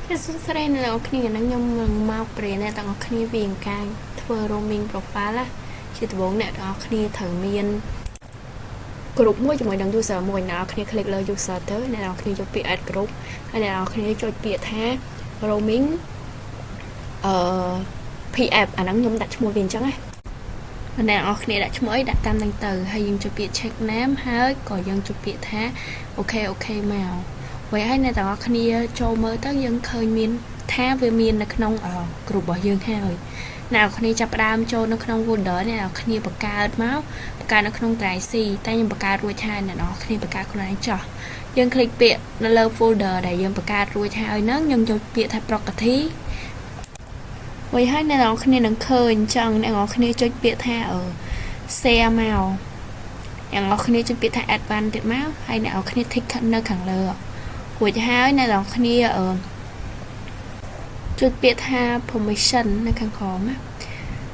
សួស្តីអ្នកទាំងអស់គ្នាហ្នឹងខ្ញុំនឹងមកបរៀនអ្នកទាំងអស់គ្នាពីការធ្វើ roaming profile ណាជាដំបូងអ្នកទាំងអស់គ្នាត្រូវមាន group មួយជាមួយនឹង user មួយអ្នកទាំងអស់គ្នា click លើ user ទៅអ្នកទាំងអស់គ្នាយកពាក្យ add group ហើយអ្នកទាំងអស់គ្នាចុចពាក្យថា roaming អឺ PF អាហ្នឹងខ្ញុំដាក់ឈ្មោះវាអញ្ចឹងណាអ្នកទាំងអស់គ្នាដាក់ឈ្មោះអីដាក់តាមហ្នឹងទៅហើយយើងចុចពាក្យ check name ហើយក៏យើងចុចពាក្យថា OK មកវិញហើយអ្នកទាំងអស់គ្នាចូលមើលទៅយើងឃើញមានថាវាមាននៅក្នុងក្រុមរបស់យើងហើយអ្នកនរគ្នាចាប់ផ្ដើមចូលនៅក្នុង folder អ្នកនរគ្នាបង្កើតមកបង្កើតនៅក្នុង drive C តែខ្ញុំបង្កើតរួចហើយអ្នកនរគ្នាបង្កើតខ្លួនឯងចោះយើង click ពាក្យនៅលើ folder ដែលយើងបង្កើតរួចហើយហ្នឹងយើងយកពាក្យថា property វិញហើយអ្នកនរគ្នានឹងឃើញអញ្ចឹងអ្នកនរគ្នាចុចពាក្យថា share មកអ្នកនរគ្នាចុចពាក្យថា advanced ទៀតមកហើយអ្នកនរគ្នា tick នៅខាងលើរួចហើយអ្នកនរគ្នាអឺចុចពាក្យថា permission នៅខាងក្រោមណា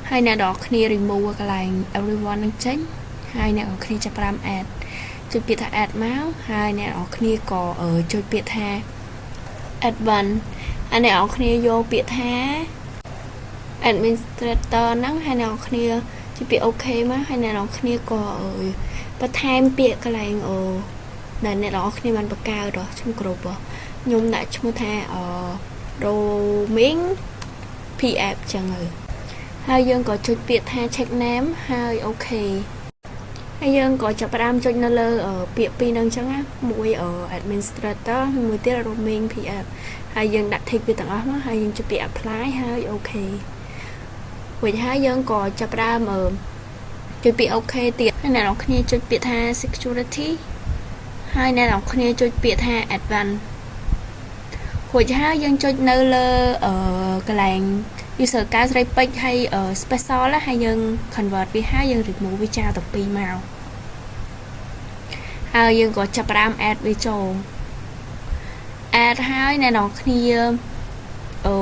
ហើយអ្នកនរគ្នា remove កន្លែង everyone នឹងចេញហើយអ្នកនរគ្នាចាប់ផ្ដើម add ចុចពាក្យថា add មកហើយអ្នកនរគ្នាក៏ចុចពាក្យថា advanced ហើយអ្នកនរគ្នាយកពាក្យថា administrator ហ្នឹងហើយអ្នកនរគ្នាចុចពាក្យ OK មកហើយអ្នកនរគ្នាក៏បន្ថែមពាក្យកន្លែងអឺដែលអ្នកនរគ្នាបានបង្កើតឈ្មោះក្រុមខ្ញុំដាក់ឈ្មោះថាអឺ roaming PF ចឹងហើយហើយយើងក៏ចុចពាក្យថា check name ហើយ OK ហើយយើងក៏ចាប់ផ្ដើមចុចនៅលើពាក្យពីរហ្នឹងចឹងណាមួយ administrator មួយទៀត roaming PF ហើយយើងដាក់ tick វាទាំងអស់មកហើយយើងចុចពាក្យ apply ហើយ OK រួចហើយយើងក៏ចាប់ផ្ដើមចុចពាក្យ OK ទៀតហើយអ្នកនរគ្នាចុចពាក្យថា security ហើយអ្នកនរគ្នាចុចពាក្យថា advanced រួចហើយយើងចុចនៅលើអឺកន្លែង user កៅស្រីពេជ្រហើយ special ណាហើយយើង convert វាហើយយើង remove វាចោលទាំងពីរមកហើយយើងក៏ចាប់ផ្ដើម add វាចូល add ហើយអ្នកនរគ្នាអឺ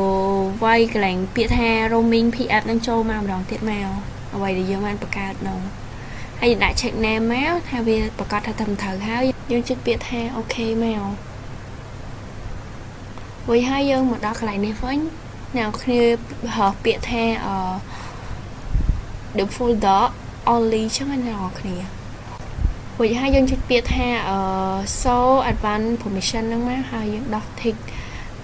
វាយកន្លែងពាក្យថា roaming PF នឹងចូលមកម្ដងទៀតមកអ្វីដែលយើងបានបង្កើតនោះហើយយើងដាក់ check name មកថាវាប្រកាសថាត្រឹមត្រូវហើយយើងចុចពាក្យថា OK មករួចហើយយើងមកដល់កន្លែងនេះវិញអ្នកនរគ្នារើសពាក្យថាអឺ the folder only ចឹងណាអ្នកនរគ្នារួចហើយយើងចុចពាក្យថាអឺ show advanced permission ហ្នឹងមកហើយយើងដោះ tick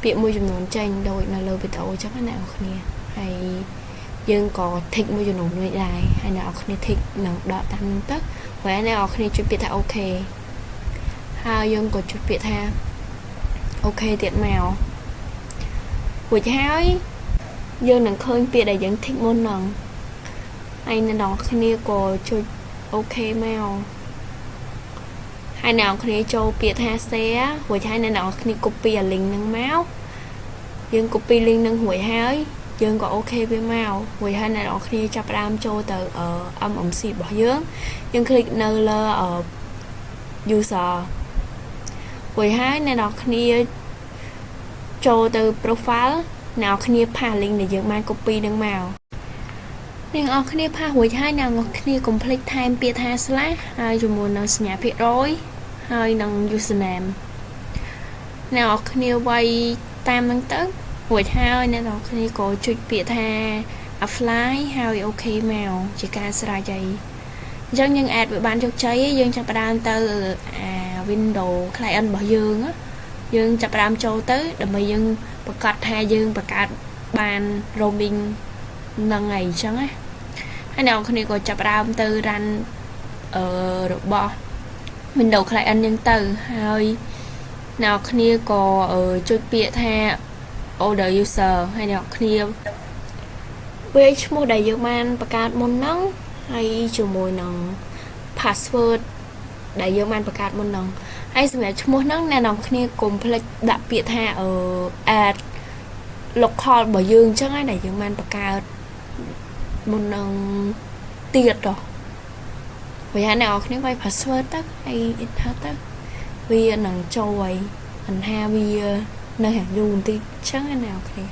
ពាក្យមួយចំនួនចេញដូចនៅលើវីដេអូចឹងណាអ្នកនរគ្នាហើយយើងក៏ tick មួយចំនួននេះដែរហើយអ្នកនរគ្នា tick នឹងដកតាមហ្នឹងទៅហើយអ្នកនរគ្នាចុចពាក្យថា OK ហើយយើងក៏ចុចពាក្យថា OK ទៀតមករួចហើយយើងនឹងឃើញពាក្យដែលយើង tick មុនហ្នឹងហើយអ្នកនរគ្នាក៏ចុច OK មកហើយអ្នកនរគ្នាចូលពាក្យថា share រួចហើយអ្នកនរគ្នា copy អា link ហ្នឹងមកយើង copy link ហ្នឹងរួចហើយយើងក៏ OK វាមករួចហើយអ្នកនរគ្នាចាប់ផ្ដើមចូលទៅ MMC របស់យើងយើង click នៅលើ user រួចហើយអ្នកនរគ្នាចូលទៅ profile អ្នកនរគ្នា paste link ដែលយើងបាន copy នឹងមកអ្នកនរគ្នា paste រួចហើយអ្នកនរគ្នាកុំភ្លេចថែមពាក្យថា slash ហើយជាមួយនឹងសញ្ញាភាគរយហើយនឹង username អ្នកនរគ្នាវាយតាមនឹងទៅរួចហើយអ្នកនរគ្នាក៏ចុចពាក្យថា apply ហើយ OK មកជាការស្រេចអីអញ្ចឹងយើង add វាបានជោគជ័យយើងចាប់ផ្ដើមទៅអា window client របស់យើងយើងចាប់ផ្ដើមចូលទៅដើម្បីយើងប្រកាសថាយើងបង្កើតបាន roaming នឹងអីអញ្ចឹងណាហើយអ្នកនរគ្នាក៏ចាប់ផ្ដើមទៅ run អឺរបស់ Windows client យើងទៅហើយអ្នកនរគ្នាក៏ចុចពាក្យថា other user ហើយអ្នកនរគ្នាវាឈ្មោះដែលយើងបានបង្កើតមុនហ្នឹងហើយជាមួយនឹង password ដែលយើងបានបង្កើតមុនហ្នឹងហើយសម្រាប់ឈ្មោះហ្នឹងអ្នកនរគ្នាកុំភ្លេចដាក់ពាក្យថាអឺ add local របស់យើងអញ្ចឹងណាដែលយើងបានបង្កើតមុននឹងទៀតតោះព្រោះអ្នកនរគ្នាវាយ password ទៅហើយ enter ទៅវានឹងចូលហើយមិនថាវានៅហាងយូរបន្តិចអញ្ចឹងណាអ្នកនរគ្នា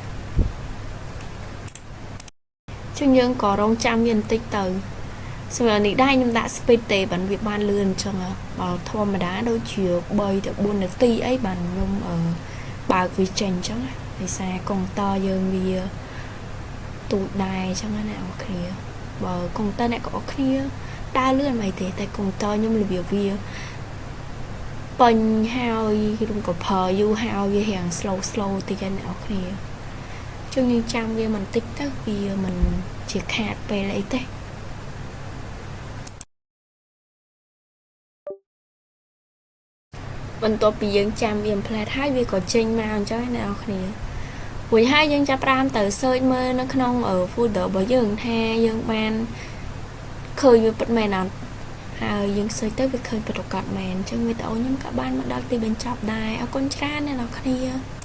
ចឹងយើងក៏រងចាំវាបន្តិចទៅសម្រាប់នេះដែរខ្ញុំដាក់ speed ទេបានវាបានលឿនអញ្ចឹងបើធម្មតាដូចជា3ទៅ4នាទីអីបានខ្ញុំបើកវាចេញអញ្ចឹងណា។ ដោយសារកុំព្យូទ័រយើងវាទូចដែរអញ្ចឹងណាអ្នកនរគ្នាបើកុំព្យូទ័រអ្នកនរគ្នាដើរលឿនមិនអីទេតែកុំព្យូទ័រខ្ញុំរបៀបវាពេញហើយឬក៏ប្រើយូរហើយវារៀង slow slow តិចណាអ្នកនរគ្នាជុំយើងចាំវាបន្តិចទៅវាមិនជាខាតពេលអីទេបន្ទាប់ពីយើងចាំវាផ្លែតហើយវាក៏ចេញមកអញ្ចឹងណាអ្នកនរគ្នារួចហើយយើងចាប់ផ្ដើមទៅ search មើលនៅក្នុង folder របស់យើងថាយើងបានឃើញវាពិតមែនអត់ហើយយើង search ទៅវាឃើញពិតប្រាកដមែនអញ្ចឹងវីដេអូខ្ញុំក៏បានមកដល់ទីបញ្ចប់ដែរអរគុណច្រើនអ្នកនរគ្នា។